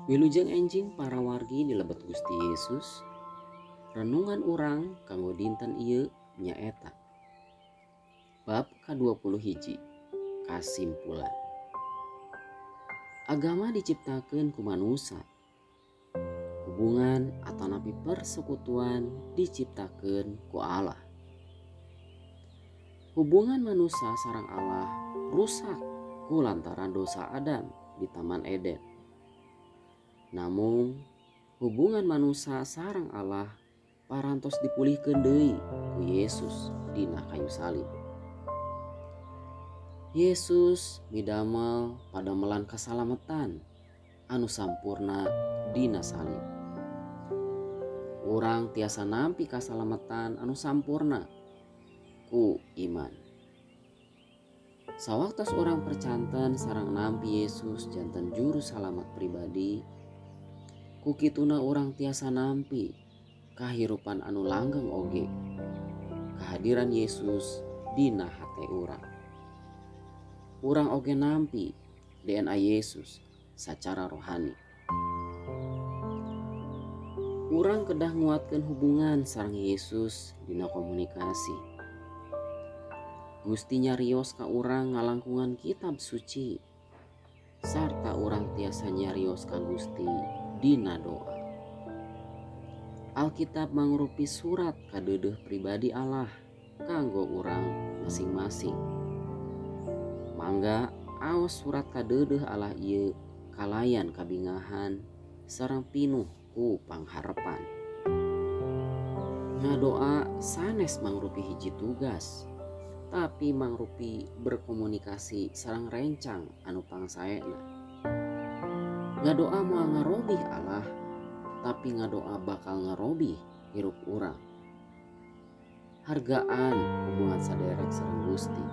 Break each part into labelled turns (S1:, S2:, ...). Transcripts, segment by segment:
S1: Wilujeng enjing para wargi di lebet Gusti Yesus, renungan urang kanggo dinten ieu nyaeta bab ka-21, kasimpulan. Agama diciptakeun ku manusa, hubungan atanapi persekutuan diciptakeun ku Allah. Hubungan manusia sareng Allah rusak ku lantaran dosa Adam di Taman Eden. Namun hubungan manusia sareng Allah parantos dipulihkeun deui ku Yesus dina kayu salib. Yesus midamel padamelan kasalamatan anu sampurna dina salib. Urang tiasa nampi kasalamatan anu sampurna ku iman. Sawaktos urang percanten sareng nampi Yesus janten juru salamat pribadi, ku kituna urang tiasa nampi kahirupan anu langgeng oge kehadiran Yesus dina hate urang. Urang oge nampi DNA Yesus secara rohani. Urang kedah nguatkeun hubungan sareng Yesus dina komunikasi. Gusti nyarios ka urang ngalangkungan kitab suci, sarta urang tiasa nyarios ka Gusti dina doa. Alkitab mangrupi surat kadeudeuh pribadi Allah kanggo urang masing-masing. Mangga aos surat kadeudeuh Allah ieu kalayan kabingahan sareng pinuh ku pangharepan. Ngadoa sanes mangrupi hiji tugas, tapi mangrupi berkomunikasi sareng rencang anu pangsaena. Ngadoa moal ngarobih Allah, tapi ngadoa bakal ngarobih hirup urang. Hargaan hubungan saderek sareng Gusti.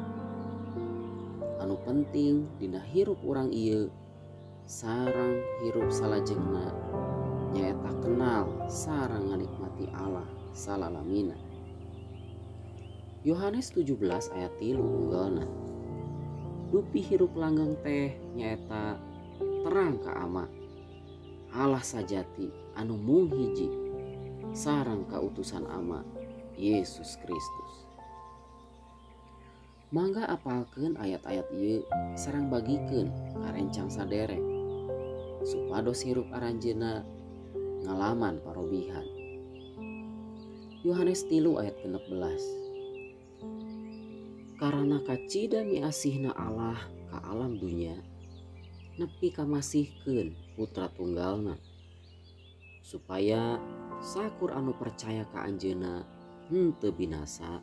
S1: Anu penting dina hirup urang ieu sareng hirup salajengna nyaeta kenal sareng nganikmati Allah salalamina. Yohanes 17 ayat 3 unggalna. Dupi hirup langgeng teh nyaeta terang ka Ama, Allah sajati anu mung hiji sareng kautusan Ama, Yesus Kristus. Mangga apalkeun ayat-ayat ieu sareng bagikeun ka rencang saderek supados hirup aranjeunna ngalaman parobihan. Yohanes 3 ayat 16. Karana kacida miasihna Allah ka alam dunya, nepi kamasihkeun putra tunggalna, supaya sakur anu percaya ka anjeunna henteu binasa,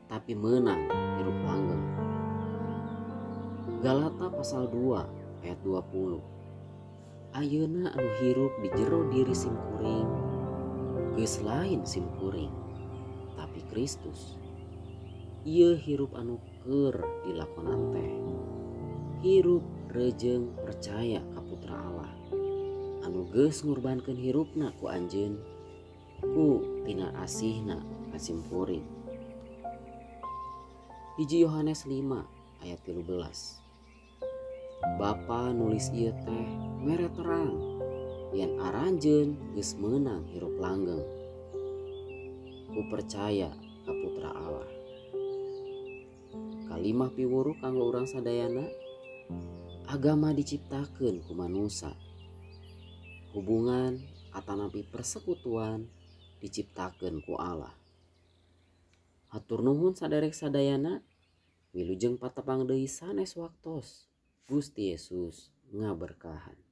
S1: tapi menang hirup langgeng. Galata pasal 2 ayat 20. Ayeuna anu hirup di jero diri simkuring geus lain simkuring, tapi Kristus. Ieu hirup anu keur dilakonan teh hirup rejeng percaya ka Putra Allah anu geus ngurbankeun hirupna ku anjeun ku tina asihna ka simkuring. 1 Yohanes 5 ayat 13. Bapa nulis ieu teh mere terang yen aranjeun geus meunang hirup langgeng ku percaya ka Putra Allah. Kalimah piwuruh kanggo urang sadayana, agama diciptakeun ku manusa, hubungan atanapi persekutuan diciptakeun ku Allah. Hatur nuhun saderek sadayana, wilujeng patepang deui sanes waktos. Gusti Yesus ngaberkahan.